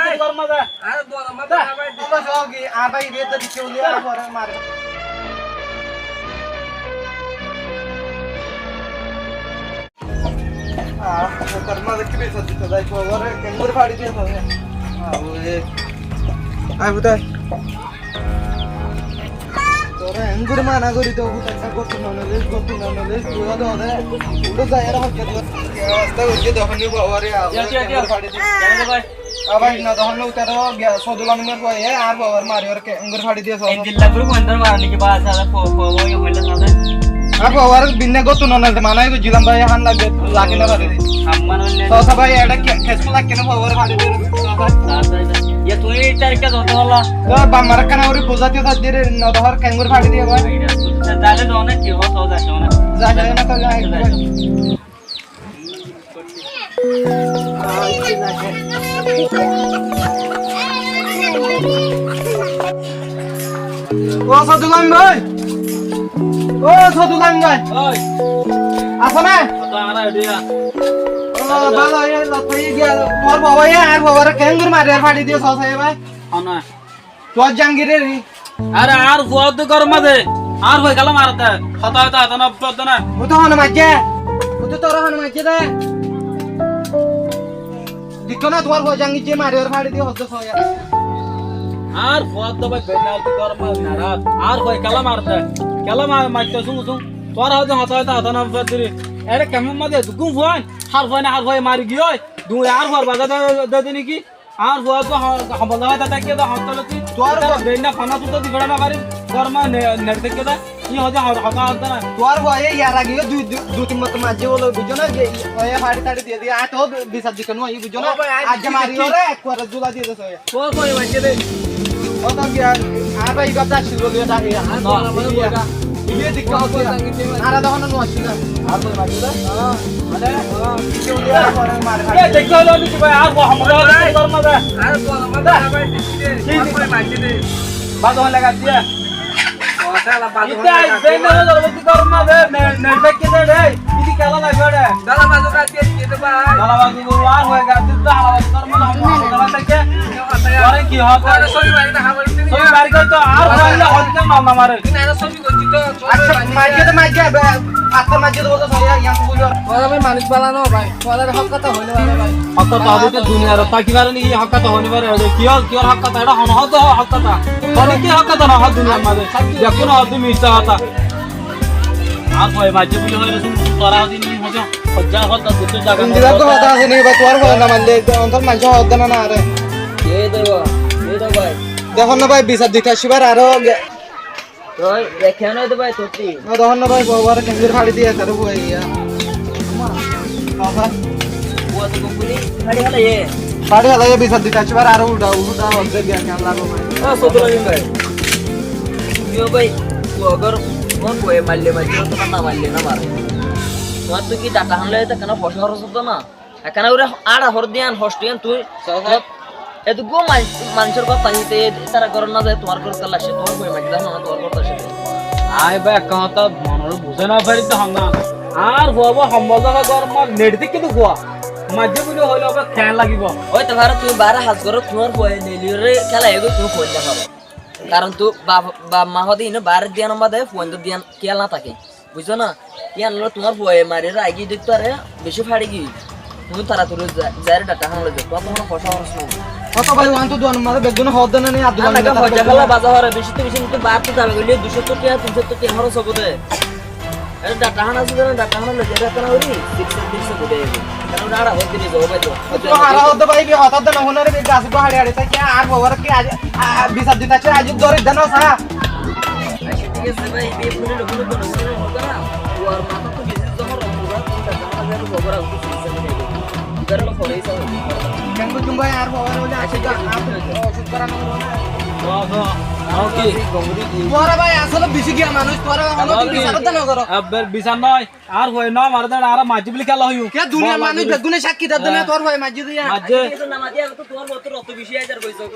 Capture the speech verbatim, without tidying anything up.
Añára duwar mazé. Añára duwar mazé. Añára bái, añára bái, ibá to dikké buli, añára fore mare. Ah, tar mazé ki bisar dito zai, fore kengori fari diye fore. Ah, oi. Ai, bútoi. Tore engori mana gori to, bútoi, sa gottú no nole, gottú no nole, tui to de. Ulo zai, era hojja to. Asta hojja to, honni fore, ah, kengori fari diye. Kene de bái? Abar na dohon utar giya sodul animar koi, e, ar babar mari or ke engur fadi diya so. Endilla guru bandar mara niki ba sa fo fo fo yo hoila sa. Ar babar binne gotu no na mana go jilam bai han lage lagi na bare. Amman onne. So sa bai eda ke kesu lage na babar fadi diya so sa. Ya tui tar ke joto hola. To ba mara kana ori buzati sa dire na dohor ke engur fadi diya bai. Dale dohon ki ho so da so na. Za na to ja. Ó Sodulán bái, ó Sodulán bái, asó né? Ó, bála, e, lottai giya, tuáñr baba, e, añár babare keéngori mari ar fári diyé, só sai bái. Tuáñr Jahangir re. Are añár fua to góror mazé, añár fua kiyólla marer de. Hotá hotá hotá no fodde na. Ó to hone maijje. Ó to tore hone maijje de. Dekó na tuáñr fua Jahangir ye mari ar fári diye hotá soya. Añár fua to bái bena to góror mazé narar. Añár fua kiyólla marer de. Kiyólla ma-, maijje sung sung. Tuáñr hotá hotá hotá no fodde re. Ere kemor mazé dugún fuain. Har fua na har fua mari giyói. Dui añár fuar baza de de de niki. Añár fua to ho-, hobol dóra táke to hotá loti. Tuáñr fua beina fana tu to di gora no fari. Góror ma ne-, neri táke to. Ni hoja ho-, hotá hotá na. Tuáñr fua e yar age dui, dui, dui tin matá maijje bole, buzó na? Ge, e fári tári diye diye. Añí to bisar dito no, buzó na? Ó bái, añí aijja mari ore ek kuare zula diye de soya. Tuáñr fua maijje de. Ó to giya, añár bái iba ta asíl bole, iba ta, iba. Iba dikka hotá. Añára to hono no así na. Ar bole maijje de. Mane, e, dekí holo niki bái, ar góror mazé. Ar góror mazé, bái, dekí de. Ki? Ar bái, maijje de. Bazo laga diye. Ite ai, bende holo, góror mazé, ne, ne, dekí de, de. Ki kiyólla lage de? Dala bazo ka diye, ki de bái? Dala bazo, ar hoi ga, tu dala bazo, góror mazé, dekí. Ore ki hotá? Sobi mari na, sobi mari to, ar hoi ga, hotá na, na mare. Accá, maijje de, maijje, be, accá, maijje de bole, soya, iyan to buzó. Tuáñra bái manúic bála no bái. Tuáñra hotá hotá hoile bála bái. Hotá hotá hoile to duniyar táki fare niki, hotá hotá hoile fare, ere ki hol, ki hol hotá hotá, ere hono hotá, hotá hotá. Hono ki hotá hotá no hotá duniyar mazé. Dekó na hotá missá hotá. Ar hoi maijje buli hoi re, tora hotá ni hoja. Hoja hotá dute jaga. Indira to hotá asé niki bái, tuáñr hotá na manle, ontor manúic hotá na na re. Ye de bái, ye de bái. Dekó na bái, bisar dito asíbar aro ge- Toi, e, kiyólla de bái, totti? No, dohón na bái, bobare kengori fári diye, tare boi giya. Baba. Bua to gom gori fári félaiye. Fári félaiye, bisar dito asíbar, aro ulda, ulda, ulda giya, kiyólla bái. Ó, Sodulán bái. Tuñí bái, bua gor, mor bue maille, maille, tuáñr na maille, na mare. Tuáñr to ki data hán loi, ta keno foisa horos óito na? Ekkán gori añára hoór de yián, hosto yián tui. Só, só. Edduggúa man-, manúcor hotá añí te, tará górot no zai, tuáñr górot kiyólla aiccé, tuáñr fua maijje de, tuáñr górot aiccé de. Añí bái ekkán hotá monor buzái no fari de hon na. Añár fua bái hombol de górot mazé neri táke de fua. Maijje buli hoile abar keén lagibo? Ói te fare, tui baáre ham goró, tuáñr fua neli re kéla ego tui hoil de faro. Karon tui baf, baf ma hoó de ine baáre diyan bade fuain de diyan kéyal no táke. Buijjó na? Yián óile tuáñr fuaye mari raigí de, tuáñre beci fari giyói. Tuñí taratari za-, zaiyóre data hán loi zo. Tuáñr to hono foisa horos nai. Hoto bái, uán to duan mazé beggúne hoó de na ni, ar duan mazé hoó de na. Baza hore, beci to beci, kintu baár to zabe goille dui cót tiya, tin cót tiya horos óibo de. Ere data hán asé de na, data hán loi zo, data hán ori, siksa, siksa gudai aibo. Karon ara hoó de ni zo bái to. Tui hara hoó de bái, bi hotá de no húnore, bi gas go haçi haçi táke, ar babar ki aij, a, a, bisar dito aiccé, aij dóri de no sa. Accá, thík asé bái, ibá fúnile fúnile, no fúnile hoó de na. Uwar matá to beci zohor, uwar to taka na zaibo, gobor agutu sisá de. Ibáre loi fore isá hoibo. Kengori bái, ar babar óile accá, accá, thík asé. Ó, thík asé. Tuáñra bái asóle beci giya manúic, tuáñra hono din bisar de no goró. Abbar bisar no. Ar fua no mare de, añára maijje buli kiyólla hoiyum? Ke duniyar manúic beggúne sákki der de na, tuáñr fua maijje de yián. Maijje. Aijja to na maijje, añí to tuáñr fua to rokto beci aizar goijje.